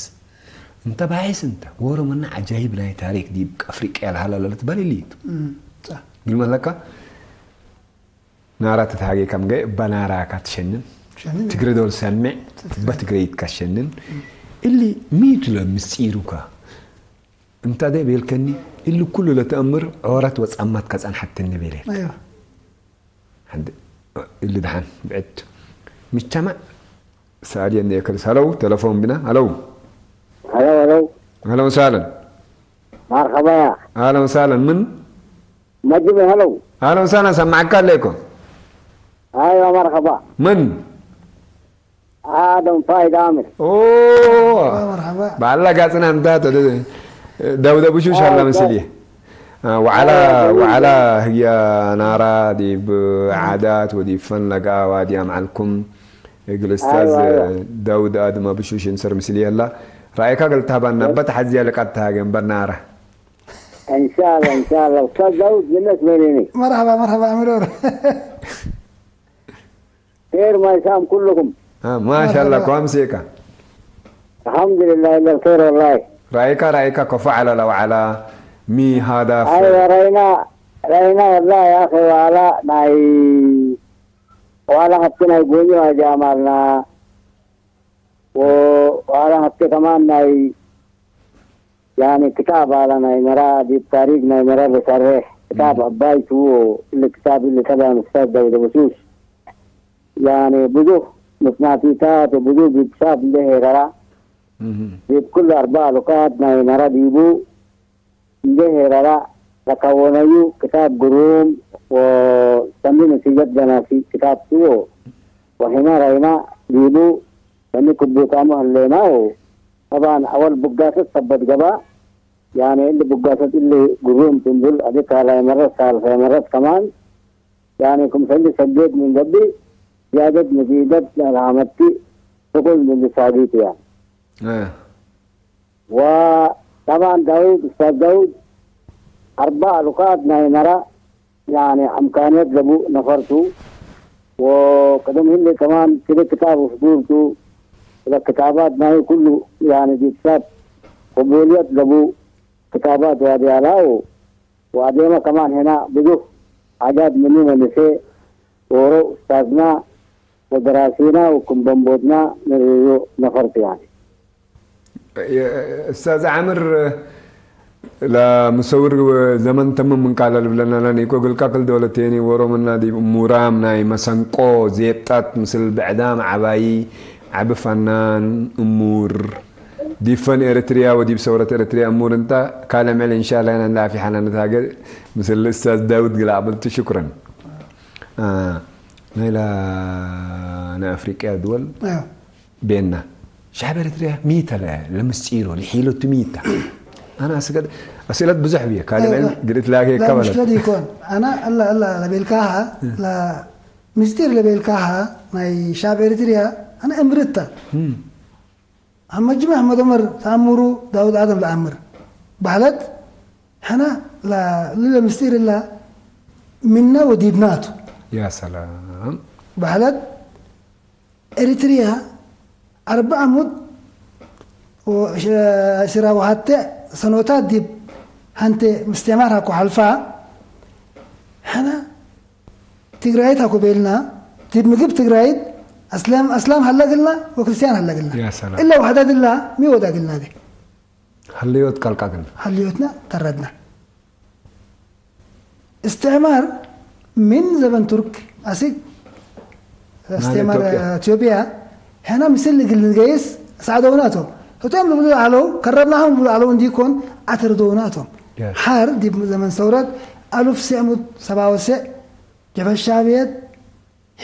እንተ ባይስ እንተ ወሮ መና ዓጃይብ ናይ ታሪክ ዲብ ኣፍሪቃ ለሃላ ለልትበል ኢሊት። እም፣ ጻ። ግልመት ለካ ናራ ተትሃጌ ከም ገ እባ ናራ ካትሸንን ሸንን ትግረ ዶል ሰምዕ ትግረ። በትግረ ይትካሸንን እሊ ሚቱ ለምስጢሩካ እንታ ደ ቤልከኒ እሊ ኩሉ ለተእምር ዖራት ወጻማት ከጸንሐትኒ ቤለ። ኣይዋ። ሓንቲ እሊ ደሓን ብዕድ ምጅተማዕ ሰኣል የነ የከልስ። ሃለው፣ ተለፎን ቢና። ሃለው። ሃለው፣ ሃለው። ሃለው ሳለን። መርሐባ። ሃለው ሳለን። ምን? መጅብ፣ ሃለው። ሃለው ሳለን፣ ሰማዕካ ኣለይኮ። ኣይዋ፣ መርሐባ። ምን? ኣደም ፋይዳ ኣምር። ኦ። መርሐባ። ባላ ጋጽና እንታ ተደ-፣ ደብደቡ ሹሽ ኣላ ኣይ፣ ምስል እየ። አ፣ ወዓላ፣ ኣይ፣ ወዓላ ህያ ናራ ዲብ ዓዳት ወዲብ ፈን ለጋ ዋዲ ኣምዓልኩም እግል እስታዝ ኣይዋ፣ ኣይዋ። ዳውድ ኣድማ ብሹሽ እንሰር ምስል የላ። ራእይካ ገልታ ባና በት ሓዚያ ለቃታ ገንበር ናራ። እንሻላ፣ እንሻላ። ኡስታዝ ዳውድ ዝነት መሪኒ። መርሐባ፣ መርሐባ፣ ኣሚሮር። ኸይር ማይሳም ኩልኩም። አ፣ ማሻላ፣ መርሐባ። ኳም ሴካ። ኣልሐምዱሊላህ፣ ኢለ ኸይር ወላሂ። ራእይካ፣ ራእይካ ከፎ ዓላ ለዋዓላ ሚ ሃዳፍ። ኣይዋ፣ ራእይና ራይና ወላ ያኸ ዋላ ናይ ዋላ ሃብቲ ናይ ጎኒ ዋጃ ማልና ወዋላ ሃብቲ ከማን ናይ ያኒ ክታብ ኣላ ናይ መራ ዲብ ታሪክ ናይ መራ በሰርሕ ክታብ ኣባይ ትዎ እሊ ክታብ እሊ ተባን ኡስታዝ ዳውድ በሱስ ያኒ ብዙህ ምስናቲታት ብዙህ ዲብ ክታብ እንደ ሄረራ ዲብ ኩሉ ኣርባ ሉቃት ናይ መራ ዲቡ እንደ ሄረራ ለካወነዩ ክታብ ግሩም ወሰኒ ነቲጀት ገናሲ ክታብ ትዎ ወሒና ራይና ዲቡ ሰኒ ክቡታሙ ህሌናው። ጠባን አወል ቡጋሰት ሰበት ገባ ያኔ እሊ ቡጋሰት እሊ ግሩም ትንቡል አዲ ካልኣይ መረት ሳልሳይ መረት ከማን ያኔ ክምሰሊ ሰጌድ ምን ገቢ ዝያደት ነቲጀት ለአመቲ ትኩል ምን ሳጊት ያ። ወጠባን ዳውድ ኡስታዝ ዳውድ አርባ ሉቃት ናይ መራ ያኔ አምካንየት ለቡ ነፈርቱ ወቅደም ህሌ ከማን ክደ ክታብ ውስዱርቱ ለክታባት ናይ ኩሉ ያኔ ዲብሳት ቅቡልየት ለቡ ክታባት ዋዲ አላው ወአዴመ ከማን ሄና ብዙህ ሓጃት ምኑ መንሴ ወሮ ኡስታዝና ወደራሲና ወክም በንቦትና ንርእዮ ነፈርቱ ያኔ። استاذ عامر ለምሰውር ዘመን ተምም ምንቃለል ብለና ለኒቆ ግልቃ ክል ደወለቴኒ ወሮምና ዲብ እሙራም ናይ መሰንቆ ዜብጣት ምስል ብዕዳም ዓባይ ዓቢ ፋናን እሙር ዲፈን ኤርትሪያ ወዲብ ሰውረት ኤርትሪያ እሙር እንታ ካለ ምዕል እንሻላ ኢና እንዳፊሓና ንታገ ምስል እስታዝ ዳውድ ግላቅብልቲ ሽኩረን ናይላ ናይ ኣፍሪቅያ ድወል ቤና ሻዕብ ኤርትርያ ሚተ ለምስጢሮ ንሒሎቱ ሚታ ኣነ ኣስገድ ኣስእለት ብዙሕ ብየ ካልእ ዕልም ግድት ላከ لا ይከበለት مشكلة دي يكون أنا ألا ألا لبيلكاها لا مستير لبيلكاها ናይ ሻዕብ ኤርትርያ ኣነ እምርታ ኣብ መጅመዕ ኣሕመድ ዑመር ተኣምሩ ዳውድ ኣደም ለኣምር ባህለት ሕና ለምስጢር ላ ምና ወዲብናቱ يا سلام ባህለት ኤሪትሪያ ኣርብዓ ሙት ሽራ ወሓተ ሰኖታት ዲብ ሃንተ ምስትዕማር ሃኮ ሓልፋ ሕና ትግራይት ሃኮ ቤልና ዲብ ምግብ ትግራይት ኣስላም ኣስላም ሃለግልና ወክርስቲያን ሃለግልና يا سلام እላ ዋሕዳ ድላ ሚወዳ ግልና ዲ ሃለዮት ቃልቃ ግን ሃለዮትና ተረድና استعمار من زمن ترك أسيك استعمار إثيوبيا. إثيوبيا هنا مثل قل نقيس ساعدوناتهم فتوم لبلو علو كربناهم لبلو علو انديكون أتردوناتهم Yes. حار دي زمن ثورات ألف سعمد سبعة وسع جبهة الشعبية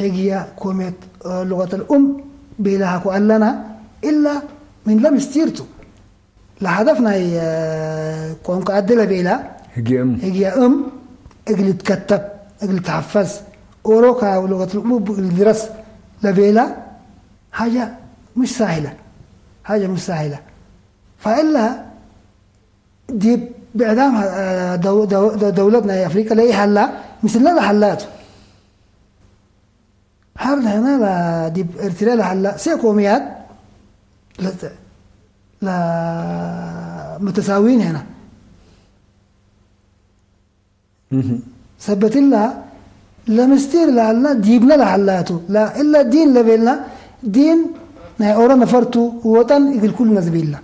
هجية كوميت لغة الأم بيلها كو ألنا إلا من لم استيرتو ለሀደፍ ናይ ቋንቋ ኣደ ለቤላ ህግየም ህግየእም እግል ትከተብ እግል ተሐፈዝ ኦሮካ ለገት ልቁቡ እግል ድረስ ለቤላ ሓጃ ምሽ ሳሂለ ሓጃ ምሽ ሳሂለ ፋእላ ዲብ ብዕዳም ደውለት ናይ ኣፍሪቃ ለኢሃላ ምስለ ለሃላ እቱ حرد هنا لا ديب ارتري لا لا سيكو ميات لا لا متساويين هنا سبت الله لمستير لا لا ديبنا لا حلاتو لا إلا دين لبيلنا دين ናይ ኦሮ ነፈርቱ ወጠን እግል ኩሉ ነዝቢላ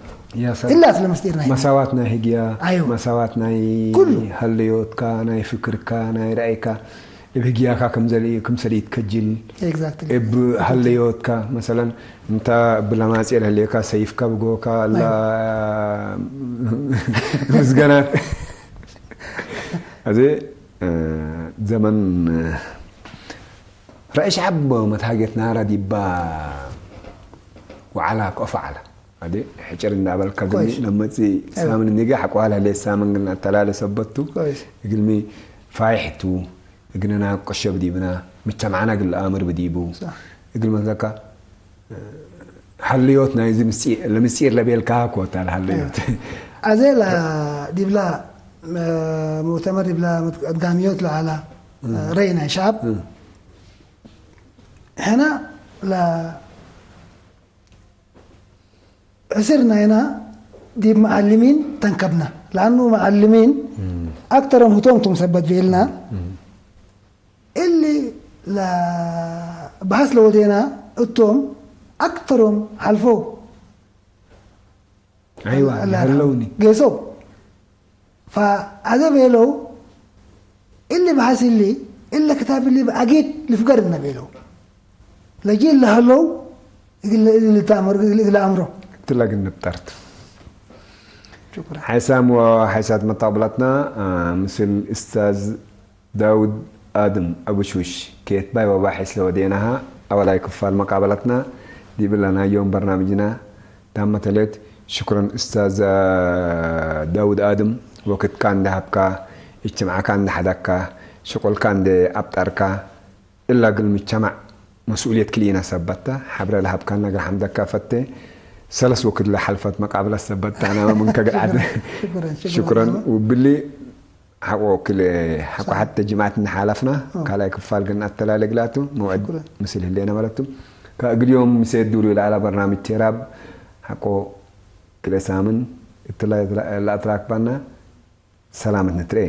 يا سلام إلا لمستير ናይ مساوات ናይ ህግያ أيوة. مساوات ናይ ኩሉ። ሃለዮትካ ናይ ፍክርካ ናይ ራእይካ እብ ህግያካ ከም ዘርኢ ከም ሰሊት ከጅል Exactly. እብ ሃለዮትካ መሰለን እንታ ብለማጽኤ ለህልየካ ሰይፍካ ብጎካ ላ ምስገናት እዚ ዘመን ረእሽ ዓቦ መትሃጌት ናራ ዲባ ወዓላ ኮፍ ዓላ ኣደ ሕጭር እንዳበልካ ግን ኮይስ። ነመጽ ሳምን ኒጋ ሓቋላ ለ ሳምን ግን ኣተላለ ሰበቱ ኮይስ። ግልሚ ፋይሕቱ እግንና ቆሸብ ዲብና ምተማዕና ግል ኣምር ብዲቡ صح. እግል መዘካ ሓልዮት ናይዚ ምስጢር ለምስጢር ለቤልካ ኮታ ለሓልዮት ኣዘ ላ ዲብላ ሙእተመር ዲብላ ኣድጋሚዮት ለዓላ ረይ ናይ ሻብ ሕና ላ ዕስር ናይና ዲብ መዓልሚን ተንከብና ለአኑ መዓልሚን አክተሮም ህቶም ቶም ሰበት ቤልና እሊ ለ- በሐስ ለወዴና እቶም አክተሮም ሐልፎ አይዋ አላ- ያለውኒ ጌሶ ፈአዘ ቤለው እሊ በሐስ እሊ እለ ክታብ እሊ በአጌት ልፍገር እነ ቤለው ለጂ ለህለው እግል- እግል ተአምር- እግል አምሮ ትላግን ንብጠርት ሽኩራን። ሓይሳም ወሓይሳት መጣብላትና ምስል እስታዝ ዳውድ ኣድም ኣቡሽውሽ ከየትባይ ወባሒ ስለወዴናሃ ኣባላይ ክፋል መቃበላትና ዲብላናዮም በርናምጅና ዳመተሌት ሽኩረን እስታዝ ዳውድ ኣድም ወክትካ እንዳሃብካ እጅትምዓካ እንዳሓዳካ ሽቁልካ እንደ ኣብጣርካ እላ ግል ምቸማዕ መስኡልየት ክልኢና ሰበታ ሓብረ ለሃብካና ግርሓምደካ ፈቴ ሰለስ ወክድ ለሓልፈት መቃብለ ሰበታ ናመ ምን ከግርዓት ሽኩረን፣ ሽኩረን ሽኩረን ጀማል። ውብሊ ሓቆ ክል ሓቆ ሓተ ጅማዓት እናሓለፍና ካልኣይ ክፋል ግን ኣተላለግላቱ መውዕድ ሽኩረን። ምስል ህሌና ማለቱ ከእግዲዮም ምሴ ዱር ለዓላ በርናምጅ ቴራብ ሓቆ ክለ ሳምን እትላ ለኣትራክባና ሰላምት ንትረኤ